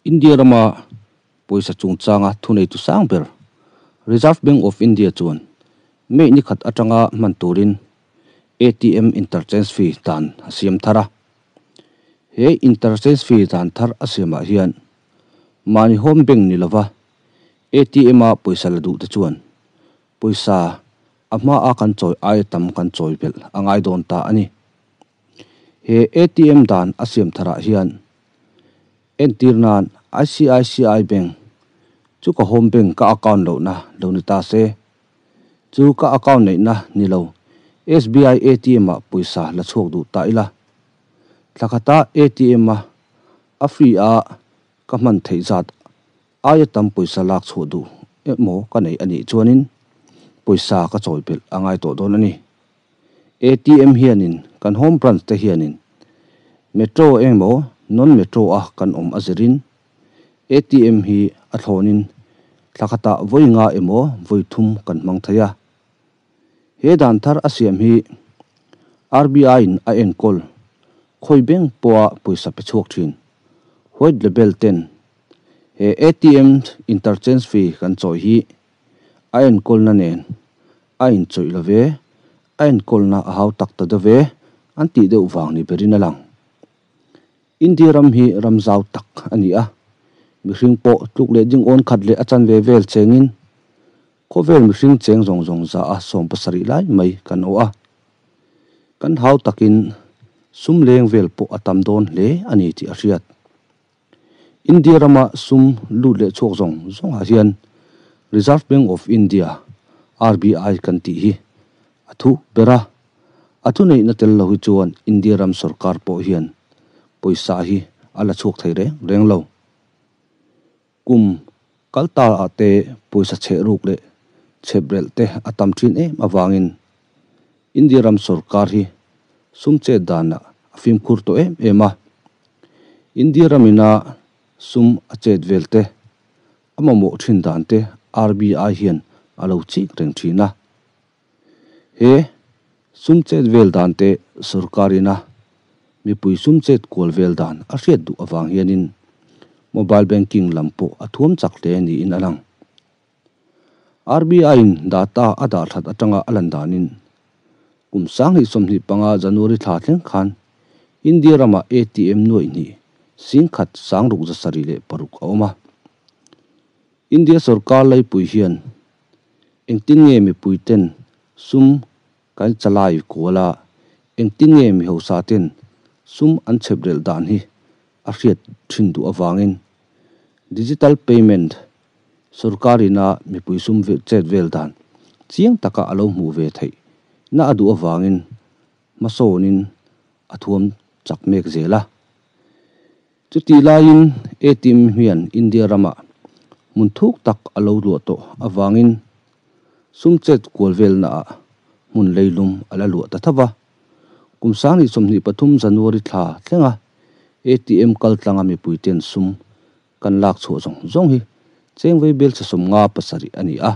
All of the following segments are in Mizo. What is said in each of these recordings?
India rama pawisa chungchanga thuneitu sang ber Reserve Bank of India chuan May ni khat atanga hman turin ATM interchange fee dan a siam thar a. He interchange fee dan thar a siamah hian mahni home bank ni lova ATM a pawisa la duh te chuan pawisa a hmaa kan chawi aia tam kan chawi belh a ngai dawn ta a ni. He ATM dan a siam tharah hian entir nan ICICI Bank chu ka home bank ka account lohna lo ni ta se, chu ka account neihna ni lo SBI ATM ah pawisa la chhuak duh ta ila. Thla khata ATM a a free a ka hman theih zat aia tam pawisa lak chhuah duh emaw ka nei a nih chuanin pawisa ka chawi belh a ngai tawh dawn a ni. ATM hianin kan home branch te hianin metro emaw non metro a kan awm a zirin ATM hi a thlawnin thla khatah vawi nga emaw vawi thum kan hmang thei a. He dan thar a siam hi RBI in a enkawl khawi beng pawha pawisa pe chhuak thin white label ten he ATM interchange fee kan chawi hi a enkawlna nen a inchawih lo ve, a enkawlna a hau tak ta deuh ve an tih deuh vang ni berin a lang. India ram hi ram zau tak a ni a, mihring pawh tluk leh ding awn khat leh a chanve vel chengin khawvel mihring cheng zawng zawng za a 70 lai mai kan awh a. Kan hau takin sum leng vel pawh a tam dawn hle a ni tih a hriat. India rama sum lut leh chhuak zawng zawngah hian Reserve Bank of India, RBI, kan tih hi a thu ber a. A thuneihna tel lo hi chuan India ram sorkar pawh hian pawisa hi a la chhuak thei reng reng lo. Kum kal ta ah te pawisa cheh ruk leh chhep relh te a tam thin em avangin India ram sorkar hi sum chet danah a fimkhur tawh em em a. India ramina sum a chet vel te, a mamawh thin dan te RBI hian a lo chik reng thin a. He sum chet vel dan te sorkarina mipui sum chet kual vel dan a hriat duh avang hianin mobile banking lam pawh a thuam chak hle niin a lang. RBI-in data a dah that atanga a lan danin kum 2025 January thla thleng khan India ramah ATM nuaih hnih 10 676 a awm a. India sorkar laipui hian engtin nge mipui ten sum kan chalai kual a, engtin nge mi hausa ten sum an chhep relh dan hi a hriat thin duh avangin digital payment sorkarina mipui sum chet vel dan chiang taka a lo hmuh ve theih na a duh avangin hmasawnin a thuam chak mek zel a. Chuti laiin ATM hian India rama hmun thuk tak a lo luah tawh avangin sum chet kual velna ah hmun leilum a la luah ta tho va. Kum 2023 January thla thlenga ATM kal tlanga mipui ten sum kan lak chhuah zawng zawng hi cheng vei bel che 57 a ni a.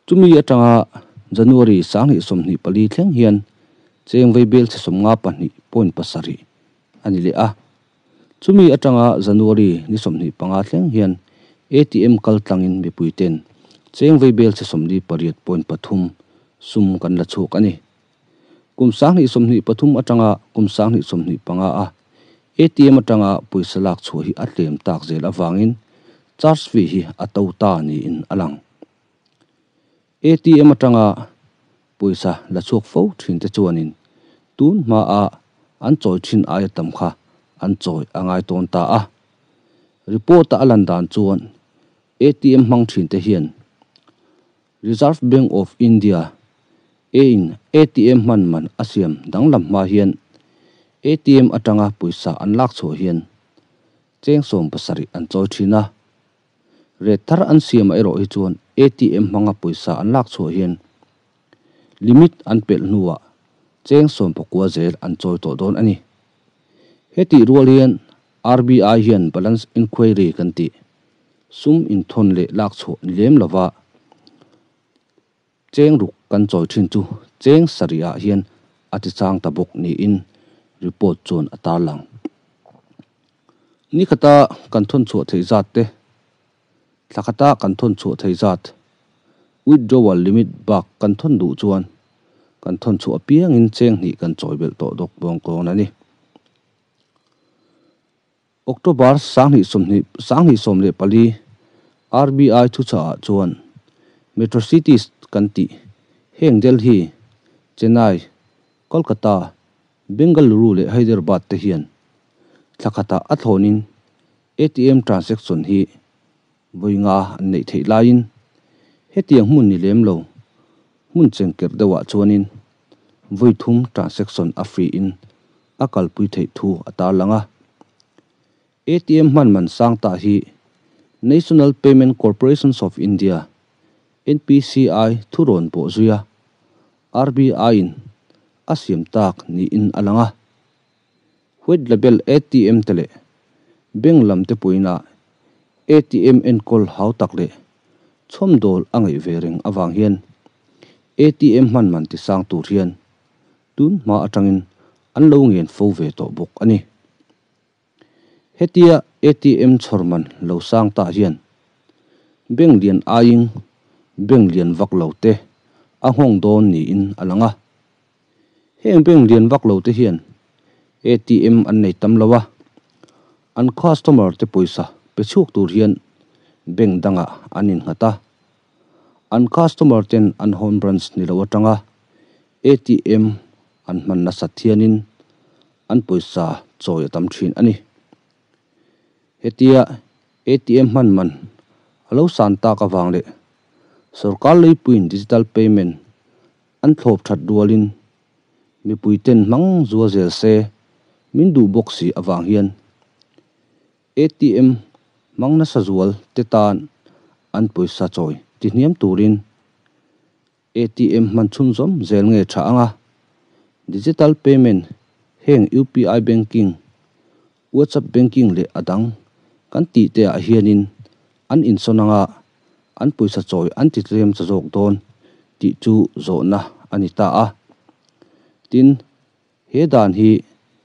Chumi atanga January 2024 thleng hian cheng vei bel che 52.7 a ni leh a. Chumi atanga January ni 25 thleng hian ATM kal tlangin mipui ten cheng vei bel che 48.3 sum kan la chhuak a ni. Kum 2023 atanga kum 2025 a ATM atanga pawisa lak chhuah hi a tlem tak zel awangin charge fee hi a to ta niin a lang. ATM atanga pawisa la chhuak fo thin te chuanin tun hma a an chawi thin aia tam kha an chawi a ngai tawn ta a. Report a lan dan chuan ATM hmang thin te hian Reserve Bank of India in ATM hman man a siam danglam hma hian ATM atanga pawisa an lak chhuah hian cheng 70 an chawi thin a. Rate thar an siam a erawh hi chuan ATM hmanga pawisa an lak chhuah hian limit an pelh hnuah cheng 19 zel an chawi tawh dawn a ni. Heti rual hian RBI hian balance inquiry kan ti sum inthawn leh lak chhuah ni lem lova cheng ruk kan chawi thin chu cheng sarih ah hian a ti chang ta bawk niin report chuan a tar lang. Ni khata kan thawn chhuah theih zat te, thla khata kan thawn chhuah theih zat, withdrawal limit bak kan thawn duh chuan kan thawn chhuah apiangin cheng hnih kan chawi belh tawh dawk bawng kawn a ni. October 2024 RBI thuchah ah chuan Metro Cities kan tih heng Delhi, Chennai, Kolkata, Bengaluru leh Hyderabad te hian thla khatah a thlawnin ATM transaction hi vawi nga an neih theih laiin hetiang hmun ni lem lo hmun chengkerh deuhah chuanin vawi thum transaction a free in a kalpui theih thu a tarlang a. ATM hman man sang ta hi National Payment Corporations of India, NPCI, thurawn pawh zuia RBI-in a siam tak niin a lang a. White Label ATM te leh bank lam te pawhin a ATM enkawl hau tak leh chhawmdawl a ngaih ve reng avang hian ATM hman man tisang tur hian tun hma atangin an lo ngen fo ve tawh bawk a ni. Hetia ATM chhawr man lo sang ta hian bank lian aiin bank lian vak lo te a nghawng dawn niin a lang a. Heng bank lian vak lo te hian ATM an nei tam lo a, an customer te pawisa pe chhuak tur hian bank dangah an innghat a. An customer ten an home branch ni lo atanga ATM an hman nasat hianin an pawisa chawi a tam thin a ni. Hetia ATM hman man a lo san tak avang leh sorkar leipuiin digital payment an thlawp that rualin mipui ten hmang zua zel se min duh bawk si avang hian ATM hmang nasa zual te tan an pawisa chawi tihniam turin ATM hman chhunzawm zel nge tha anga digital payment heng UPI banking, WhatsApp banking leh a dang kan tih te ah hianin an insawn anga an pawisa chawi an ti tlem cha zawk dawn tih chu zawhna a ni ta a. Tin, he dan hi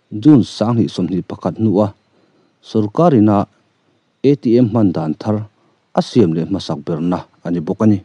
June 2021 hnua sorkarina ATM hman dan thar a siam leh hmasak berna a ni bawk a ni.